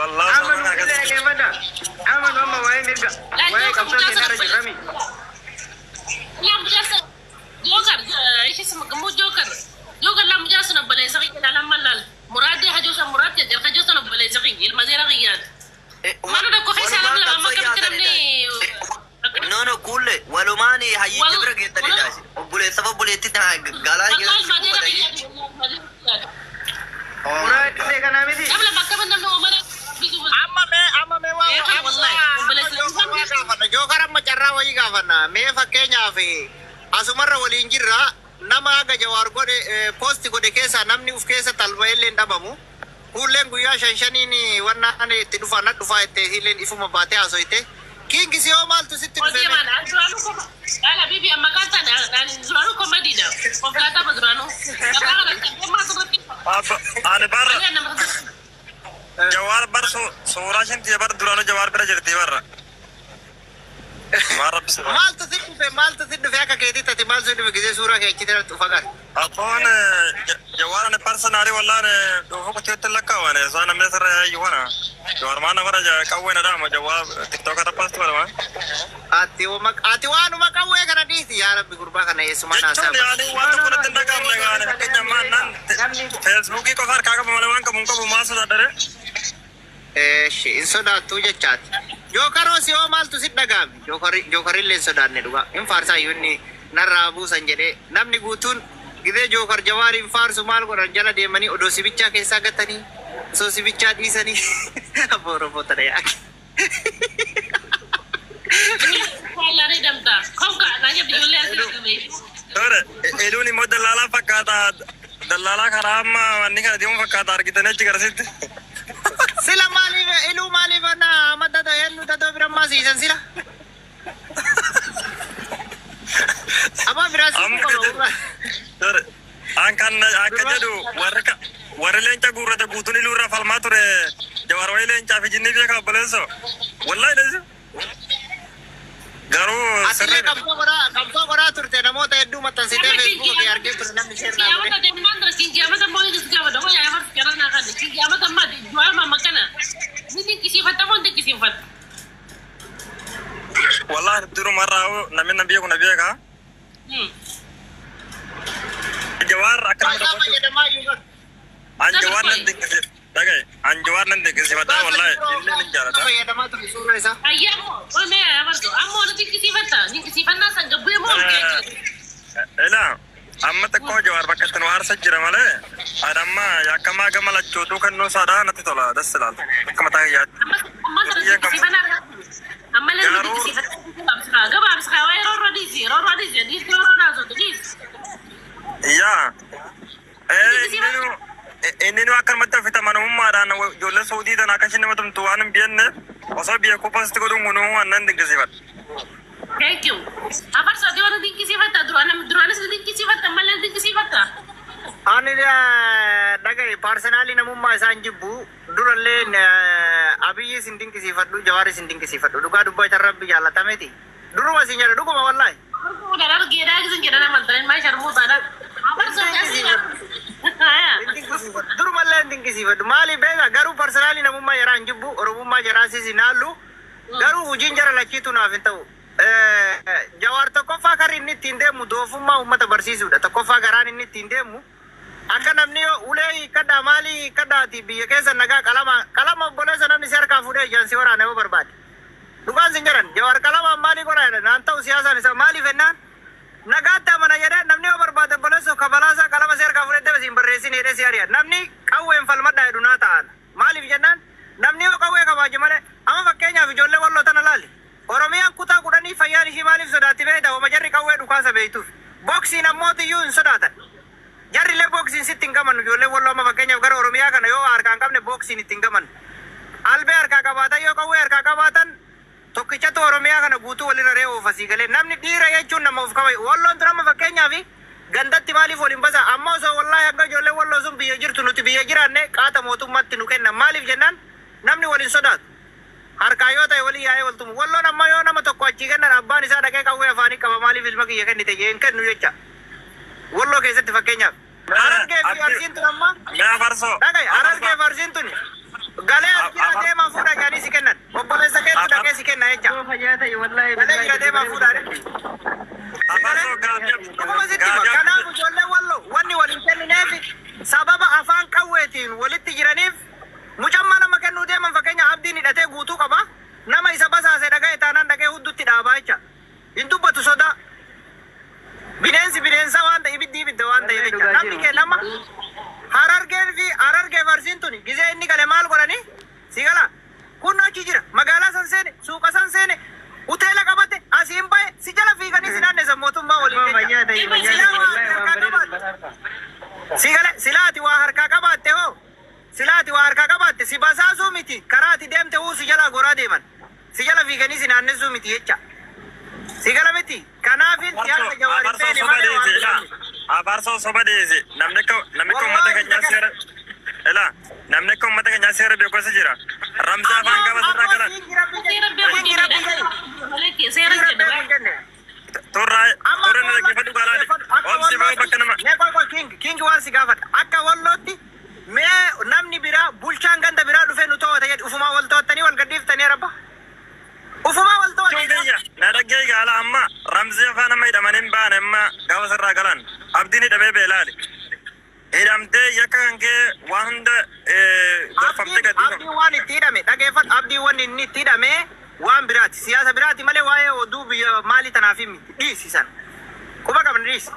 Wallaahi Amma suuraa nu kana illee keessatti. dhaggeeffadha. Amma nu amma waa'ee mirga Laa waa'ee jookar qabsoo mucaa keenyaa sana irra jirrami. Laa mucaa sana jookar ishee sama jookar jookar laa mucaa sana obboleessa kiyya laalaan mallaal muraadii hajuu san muraadii jedhan hajuu sana obboleessa kiyya ilma seera kiyyaati. Mana tokko keessaa Walumaan namni lama qabsoo akkamitti namni yaatanidha. No no kuulle walumaan hayyicha bira geettanidha. Obboleessa obboleetti galaa Wallahi keessatti ilma seera qubatanii. kiyyaati wallahi ilma seera kiyyaati. Muraadii kanaa miti. Qabla bakka namni uumama Amma mee waa Eekan amma wallahi amma obboleessa jookar waa gaafanna jookar amma carraa wayii gaafanna mee fakkeenyaaf asumarra waliin jirra nama haga jawaar godhe post godhe keessaa namni uf keessa talba illee hin dhabamu kuulleen guyyaa shan shaniin wannaan itti dhufa na dhufaa itti illeen ifuma baatee haasoyte kiingi si hoo maaltu sitti dhufe Hojii mee? mana duraanuu koma ala bibi amma kan ta'an duraanuu komadiidha. Konkolaataa ma duraanuu. Gabaa kana kan ammaa asirratti Abba ani barra ani nama jawaar bar suuraa shinti bar duraanuu jawaar bira jirti barra. Waan rabbi sodaa. Maaltu si dhufe maaltu si dhufe akka keetitti ati maal si dhufe gisee suuraa kee achitti irratti ufa gara. Abboon jawaar ani personally wallaan dhufu kuteetti lakkaawwan isaan namni sirra yaayyuu kana. Jawaar maan nama qawwee na dhaama jawaar tiktook irra paastu godhama. Ati ati waanuma qawwee kana dhiisi yaa rabbi gurbaa kana eessumaan Jechuun haasaa bara. yaani waan tokko natti hin dhaga'amne gaani fakkeenya maannaan feesbuukii qofa harkaa qaba malee waan qabu hin qabu maa sodaadhare. Eeshi hin sodaattuu jechaati. Jookaroo si hoo maaltu si dhaga'ame? Jookarillee hin sodaanne dhugaa. Hin faarsaa iyyuu inni narraa buusan jedhee namni guutuun gizee jookar jawaar hin faarsu maal godhan jala deemanii odoo sibichaa keessaa gatanii osoo sibichaa dhiisanii abboo Oromoo tana yaaqe. Ijoollee damta. Konka naa jedhu ijoollee asii argame. Tore eluun immoo dallaalaa fakkaata dallaalaa karaa amma wanni kana deemu fakkaata argitanii achi garasitti. Sila maaliif iluu maaliif na madda ta'e eenyu tatoo bira ammaa siisan sila? Abbaa biraa siifuu Amma qaba jedhu gurra. tore an kan akka jedhu warri warri leenca guurrate guutuun iluu irraa falmaa ture jawaar wayii leencaa fi jinnii beekaa obboleessoo wallaahi leessu garuu Atillee sirrii qabsoo godhaa turte namoota hedduu maxxansitee Nama feesbuuka kee argee ture namni share naa godhe. Kiyaamata deemaan dura kiyaamata immoo ni gaafa yaa farsi kana naa kan kiyaamata ammaa du'a mamma kana ni dinqisiifatta moo hin dinqisiifatta? Wallahi durumarraa namni na beeku na beeka. Jawaar akka nama Isaa tokkotti fayyadamaa iyyuu godhu. an jawaar nan dinqisiif dhagaye an jawaar nan dinqisiifadha wallahi illee nin jaalata. Fayyadamaa ture suuraa isaa. Ayyaa moo ol mee yaa farsu ammoo ni dinqisiifatta dinqisiifannaa san gabbee moo ol ka'e? Ilaa amma xiqqoo jawaar bakka itti nu aarsa jira malee ani amma yakkamaa gama lachuutuu kennuu isaadhaa natti tola das ilaala akka mataa kiyyaatti. Amma amma sana dinqisiifannaa ammallee ni Garuu dinqisiifatta gabaabsi waa'ee roorroo dhiisi roorroo dhiisi dhiisi roorroo naasootu dhiisi. Yaa inni nu akkanumatti ofitti amanamummaadhaan ijoollee Saudii tana akka isheen nama tumtu waan hin beekneef osoo beekuu post godhuun kunuu waan nan dinqisiifadha. Thank you. Afarsu ati waan dinqisiifatta duraan duraanis ni dinqisiifatta ammallee ni dinqisiifatta. Ani dhagaye personally namummaa isaan jibbu durallee Abiyyis hin dinqisiifadhu Jawaaris hin dinqisiifadhu dhugaa dubbatan rabbi jaalatameti. Duruma isin jedha dhuguma wallaahi. Arguudhaan argeedhaa gisin jedhan amantan maa sharmuutaadha. Afarsu Hin dinqisiifadhu. Hin dinqisiifadhu. Durumallee hin dinqisiifadhu. Maaliif beektaa garuu personally namummaa jaraa hin jibbu Oromummaa jaraasis hin haallu garuu hojiin jara lachiitu naaf hin ta'u. Jawaar tokkoffaa karri inni ittiin deemu doofummaa uummata barsiisuudha. Tokkoffaa garaan inni ittiin deemu akka namni yoo ulee hiikkadhaa maalii hiikkadhaati biyya keessa nagaa qalama qalama obboleessa namni si harkaa fuudhee ijaan si waraana yoo barbaade. Dhugaan sin jedhan jawaar qalamaan maalii godhaa jedhan naan ta'u siyaasaan isaa maaliif jennaan nagaatti amana jedhee namni yoo barbaade obboleessa kabalaasaa qalama si harkaa fuudhee deeme siin barreessin jedhee si ari'a. Namni qawween falmadhaa jedhu naa ta'an. Maaliif jennaan namni yoo qawwee kabaaje malee amma fakkeenyaaf ijoollee walloo tana laali. Oromiyaan kutaa kudhanii fayyaan ishii maaliif sodaatti beektaa homa jarri qawwee dhukaasa beektuuf. Boksiin ammootiyyuu hin sodaatan. Jarri illee boksiin sitti hin gamannu ijoollee walloo amma fakkeenyaaf gara Oromiyaa kana yoo harkaa hin qabne boksiin itti hin gamannu. Albee harkaa qabaatan yoo qawwee harkaa qabaatan tokkichatu Oromiyaa kana guutuu walirra re'ee oofasii galee namni dhiira jechuun nama of kabayu. Walloon tun amma fakkeenyaaf gandatti maaliif waliin basa amma osoo wallaahi hanga ijoollee walloo sun biyya jirtu nuti biyya jiraanne qaata mootummaatti nu kennan maaliif jennaan namni waliin sodaatu. Harkaa yoo ta'e walii yaa'ee waltumu. Walloon amma yoo nama tokko achii kennan abbaan isaa dhaqee qawwee afaanii qaba maaliif ilma kiyya kennite jee hin kennu jecha. Walloo keessatti fakkeenyaaf. Harargee fi Arsiin tun amma Mee afarsoo. dhagaye Harargee fi Arsiin tun galee as jira deema. jecha. Koo fayyaa ta'e wallaahi Galee jira deemaa fuudhaare. Afarsoo gaafii Dhuguma sitti hima. Kanaaf ijoollee Walloo wanni waliin kennineef sababa afaan qawweetiin walitti jiraniif mucammaa nama kennuu deeman. Fakkeenya, Abdiin hidhatee guutuu qaba. Nama isa basaase dhaga'e taanaan dhaga'e huddutti dhaabaa jecha. Hin dubbatu sodaa. Bineensi bineensa waan ta'e, ibiddi ibidda waan ta'e jecha. Namni kee nama Harargeen fi Harargee farsiin tuni gizee inni gale maal godhani? Si gala. Kun achi jira. Magaalaa san seene, suuqa san seene, hoteela qabate, asiin bahe, si jala fiiganii si naanneessan mootummaa waliin Koo jecha. fayyaa ta'e fayyaa Silaa ta'e waa wallaahi waan harkaa bareedu qabaatte. dubbataa. Si gale, silaa ati waa harkaa qabaatte hoo? Silaa ati waa harkaa qabaatte si basaasuu miti, karaa ati deemte huu si jala goraa deeman. Si jala fiiganii si naannessuu miti jecha. Si gala miti. Kanaafin siyaasa Jawaar hin Afarsoo feene soba malee waan dhiisi biraa ilaa. miti. Afarsoo soba dhiisi. Namni akka uummata Wallaahi keenyaa seera ilaa, namni akka uummata keenyaa seera beekumsa jira. Ramsaa afaan gaba sirraa galan. Seera beeku Kingi rabbi jedhi. jedhe. Seera Kingi rabbi jedhe. hin jenne. Turraa Amma turre akka na dhaggeeffadhu galaani. Akka Obsi ba'uu bakka nama. Mee qoy qoy, King King, waan si gaafadha. Akka Wallootti mee namni biraa, bulchaan ganda biraa dhufee nu to'ata jedhi, ufumaa wal to'attanii wal gadhiiftanii rabba. Ufumaa wal Jechuun to'atanii. kiyya na dhaggee gaala, amma Ramzii afaan nama hidhamanii hin baane, amma gaafa sirraa galan Abdiin hidhamee beelaali. Hidhamtee yakka kan kee waan hunda gorfamtee Abdiin gadhiifamte. Abdiin waan itti hidhame dhageeffadhu. Abdiin wanni inni itti hidhame waan biraati, siyaasa biraati malee waa'ee oduu biyya maalii tanaaf hin miti. Dhiisi sana. Quba qabna, dhiisi.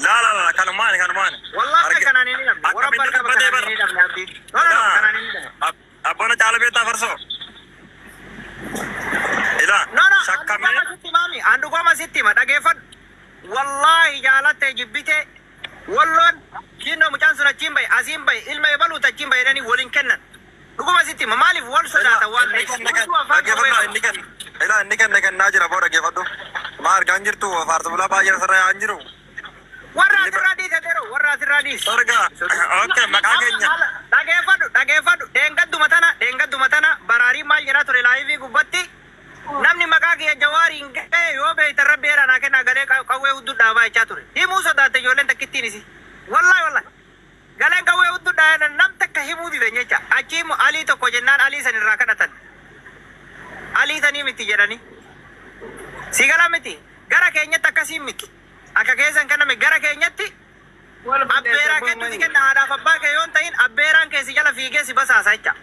Laa laa laa, kanumaani kanumaani. Wallaahi kanaan hin hidhamne. Warra Akkamitti abbaa qaba dubbatee kanaan bara. hin hidhamne Abdiin. No, no, no, kanaan hin hidhamne. Abboona caala beektaa farsoo. Ilaa No, no, shakkamee. Andugama sitti maami. Andugama sitti hima, dhageeffadhu. Wallaahi jaalatte jibbite, Walloon kinnoo mucaan sun achiin bahe, asiin bahe, ilma ebaluutu achiin bahe jedhanii waliin kennan. Dhuguma sitti hima, maaliif wal sodaatan waan Inni ta'eef. kenne Hunduu afaan dhaggeeffadhu qawwee inni kenne ilaa, inni kenne kennaa jira boo, dhaggeeffadhu. Maa argaa hin jirtu, faarsa bulaa baay'ee asirra yaa'an jiru. Warra asirraa dhiise yeroo warra asirraa dhiise. Erga okay, maqaa keenya. Dhageeffadhu, dhageeffadhu, dheengadduma tana baraarii maal jedhaa ture live gubbatti? Namni maqaa kiyya Jawaariin ga'e yoo beektan rabbi heeraa naa kennaa, galee qawwee hudduu dhaabaa jechaa ture. Himuu sodaatte ijoolleen takkittiin isi. Wallahi wallahi. Galeen qawwee hudduu dhaabaa nam takka himuu didan jecha. Achii Alii tokko jennaan Alii san irraa kadhatan. Alii sanii miti jedhanii. Si gala miti. Gara keenyatti akkasii miti. Akka keessan kana gara keenyatti abbeeraa kennu si kenna, haadhaaf abbaa kee yoon ta'in abbeeraan kee si jala fiigee si basaasa jecha.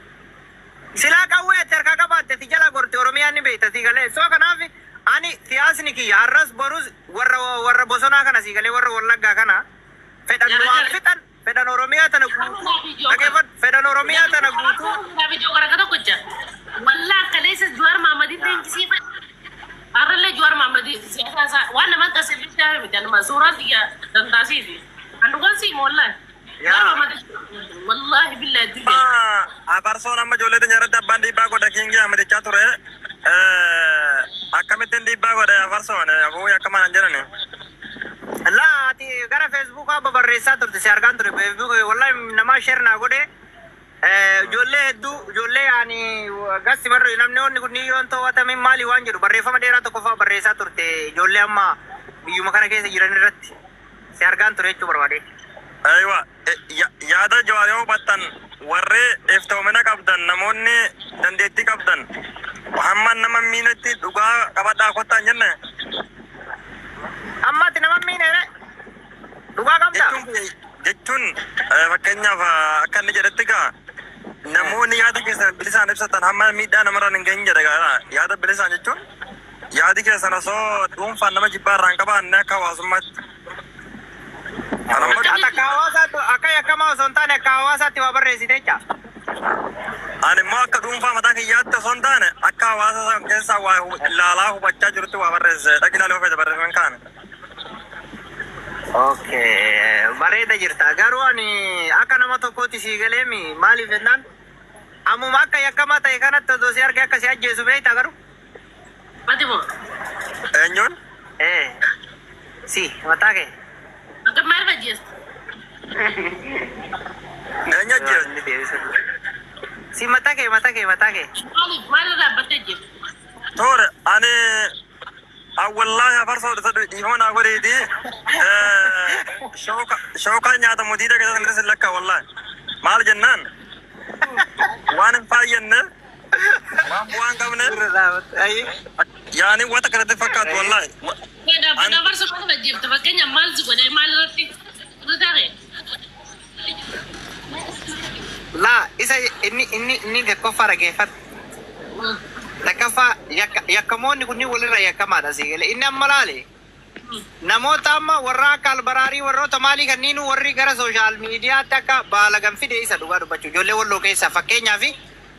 Silaa qawwee ati harkaa qabaatte si jala gorte, Oromiyaan ni beekta, si galee. So kanaaf ani siyaasni kiyya har'as borus warra bosonaa kana, si galee, warra Wallaggaa kana fedhan nu waan fixan, fedhan Oromiyaa tana guutuu dhageeffadhu, fedhan Oromiyaa tana guutuu. Wallah kaleessa Jawaar Mahammadiin leenjisiifadha. Har'allee Jawaar Mahammadii siyaasa isaa waan nama taasifachaa miti, anuma suuraan xiyya dantaasiifi. An dhugaan sii wallahi. Jawaar Mahammadii wallahi billahi dubbe. Afarsoon amma ijoollee teenya irratti abbaan dhiibbaa godhe Kiingii Ahmedichaa ture. Akkamittiin dhiibbaa godhe afarsoon abuu akkamaan hin jedhani? Laa, ati gara Feesbuukaa babarreessaa turte, si argaan ture Feesbuuk. Wallahi namaa share naa godhe. Ijoollee hedduu, ijoollee yaani gasti barre namni onni kun yoon to'atamin maali waan jedhu barreeffama dheeraa tokko fa'aa barreessaa turte, ijoollee amma biyyuma kana keessa jiran irratti si argaan ture jechuu barbaade. Aywa, yaada Jawaar yoo hubattan, warri iftoomina qabdan, namoonni dandeettii qabdan, hamma nama miinetti dhugaa qabadhaa kottaa hin jenne. Ammaatti nama miineere dhugaa qabda. Jechuun fakkeenyaaf akka inni jedhetti gaa, namoonni yaada keessan bilisaan ibsatan hamma miidhaa namarraan hin gahin jedhe gaa. Yaada bilisaan jechuun yaadi keessan osoo dhuunfaan nama jibbaa irraa hin qabaanne akka hawaasummaatti. Ati akka hawaasaatti, akka yakkamaa osoo hin taane akka hawaasaatti waa barreessite jecha. Ani immoo akka dhuunfaa mataa kiyyaatti osoo hin taane akka hawaasa san keessaa waa ilaalaa hubachaa jirutti waa barreesse. Dhaqi ilaaluu feete barreeffama kaane. Okay, bareeda jirta. Garuu ani akka nama tokkooti sii galeemi, maaliif jennaan ammuma akka yakkamaa ta'e kanatti osoo si arge akka si ajjeesu beekta garuu. Ati moo? Eenyuun? Si mataa kee. Akka maal ajjeesta? Eenyu ajjeesu? Si mataa kee, mataa kee, mataa kee. Maaliif maal irraa dhaabbattee ajjeesta? Toore ani wallaahi afarsoo dhiifama naa godhiiti. Shookaa nyaatamu diida keessatti hin lakkaa wallaahi. Maal jennaan waan hin faayyenne Waan bu'aa hin qabne Irra dhaabatte. Ayi. yaani wanta kanatti fakkaatu wallaahi. Dhaabbata afarsoo maal ajjeefte fakkeenyaaf maal si godhee maal irratti taa'e. Laa isa inni tokkoffaa dhageeffadhu. Takkaffaa yakkamoonni kunniin walirra yakkamaadha sii galee. Inni amma laale namoota amma warra akka albaraarii warroota maalii kanniinu warri gara social miidiyaatti akka baalagan fide isa dhugaa dubbachuu ijoollee walloo keessaa fakkeenyaaf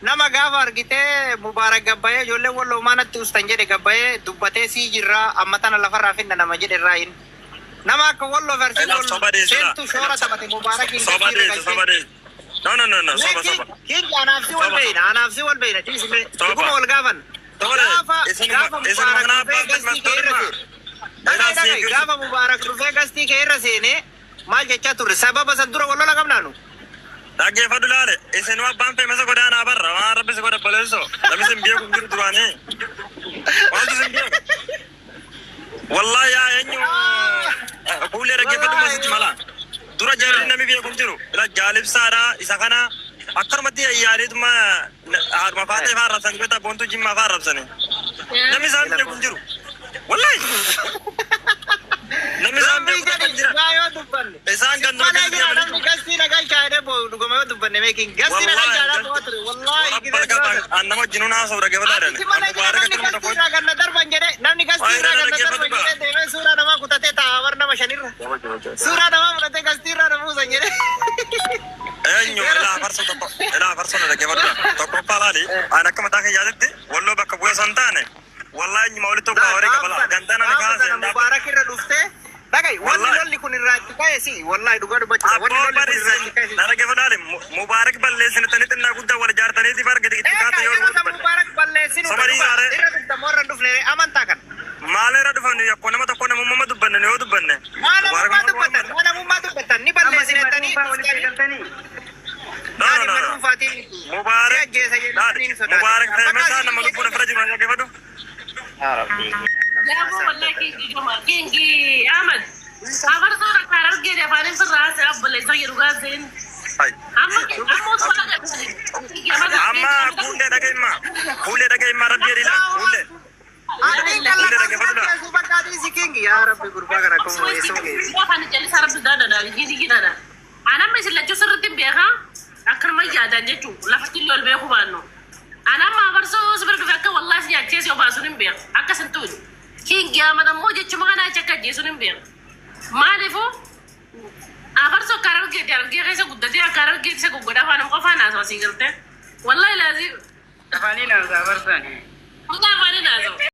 nama gaafa argitee Mubaarak gabbayee ijoollee walloo maanatti ustan jedhe gabbayee dubbatee sii jirraa amma tana lafarraa finna nama jedhe irraa hin nama akka walloo versii Ilaaf soba deessisa. seentu shoora taphate Mubaarakiin Soba deessa soba deessa. No no no no soba soba. King anaaf si wal beeyna anaaf si wal beeyna dhiisime Soba. dhuguma wal gaafan. Tole, Gaafa gaafa isinuma Mubaarak kanaaf dhufee gastii kee irra mastorima. seene. Dhaga'i dhaga'i gaafa Mubaarak dhufee gastii kee irra seene maal jechaa turre sababa san dura wal lola qabnaanu. Dhaggeeffadhu laale isinuma abbaan feemasa godaanaa barra waan rabbi si godha baleessoo namni isin beeku hin jiru duraanii. Wanti isin beeku. Wallaahi yaa eenyu kuulee dhaggeeffadhu masitti mala. Dura jarri namni beeku hin jiru. Ila jaalibsaadha isa kana akkanumatti yaaliituma haadhuma faatee faa arrabsanii beektaa boontuu jimmaa faa arrabsanii. Namni isaan beeku hin jiru. Wallaahi. Namni isaan Rabbii beeku jedhi hin jira. dhugaa yoo dubbanne. Isaan ganduma Malee keessa jira deemanii namni gastii na galchaa jedhee boo'u dhuguma yoo dubbanne meekin gastii na galchaa jedhee boo'u ture wallaahi Rabbal qaban nama wajjin haasa'u dhaggeeffataadhaan. Ati malee jira namni gastii irraa ganna darban jedhee namni gastii irraa ganna darban jedhee deemee suuraa namaa kutatee taa'a bar nama shanirra. Suuraa namaa fudhatee gastii irraa na buusan jedhee. Eenyu ilaa farsoo tokko ilaa farsoo na dhaggeeffadhu tokkoffaa laali ani akka mataa kiyyaatitti walloo bakka bu'ee osoo hin taane wallaahi eenyuma walitti tokko horii qabala gandaa nama Gaafa kaasee sana Mubaarak irra dhuftee dhaga'i wanni Wallaahi. lolli kun irraa itti ka'e si wallaahi dhugaa dubbachuudha wanni Abboo lolli kun irraa itti ka'e barreessin si. na dhaggeeffadhu laali Mubaarak balleessinitanii xinnaa guddaa wal ijaartaniiti barga itti Eegaa kaate yoo yeroo san dubbanne. Mubaarak balleessinu Soba dhiisaare. irra dhufta moo irra hin dhufne amantaa kana. Maal irra dhufan yakko nama tokko namummaa dubbanne yoo dubbanne. Maa namummaa dubbatan maa namummaa dubbatan ni balleessinetanii dhuftanii. No no no no. Dhuunfaatiin Mubaarak si ajjeesa jedhanii ni sodaatan. Mubaarak feemesaa nama lubbuun ofirra jiru dhaggeeffadhu. Yaaboo wallahi kingi gama kingi Ahmad. Afarsoo rakkaa argee afaanin firraa haasa'e obboleessa jedhu gaaseen. Ai. Amma amma osoo Amma kuullee dhaga'imma kuullee dhaga'imma rabbi jedhila kuullee. Adiin kalaqaa bakka adii si kingi yaa rabbi gurbaa kana akkuma eessuma geessi. Afaan jallisaa rabbi daadada gidi gidada. Anamma isin lachuu sirriitti hin beekaa akkanuma yaadan jechuun lafatti illee ol beeku baannu. Anamma afarsoo sibira dhufe akka wallaahi si nyaachee si obaasuun hin beeku akkas hin tuuni. Kingi Ahmad ammoo jechuma kana achi akka ajjeesuun hin beeku. Maaliifuu afarsoo akka argeeti argee keessa guddatee akka argeeti isa goggodaa afaan qofaan haasawaa sii galtee. Wallaahi laazim. Afaaniin haasaa barsani. Afaan haasawa.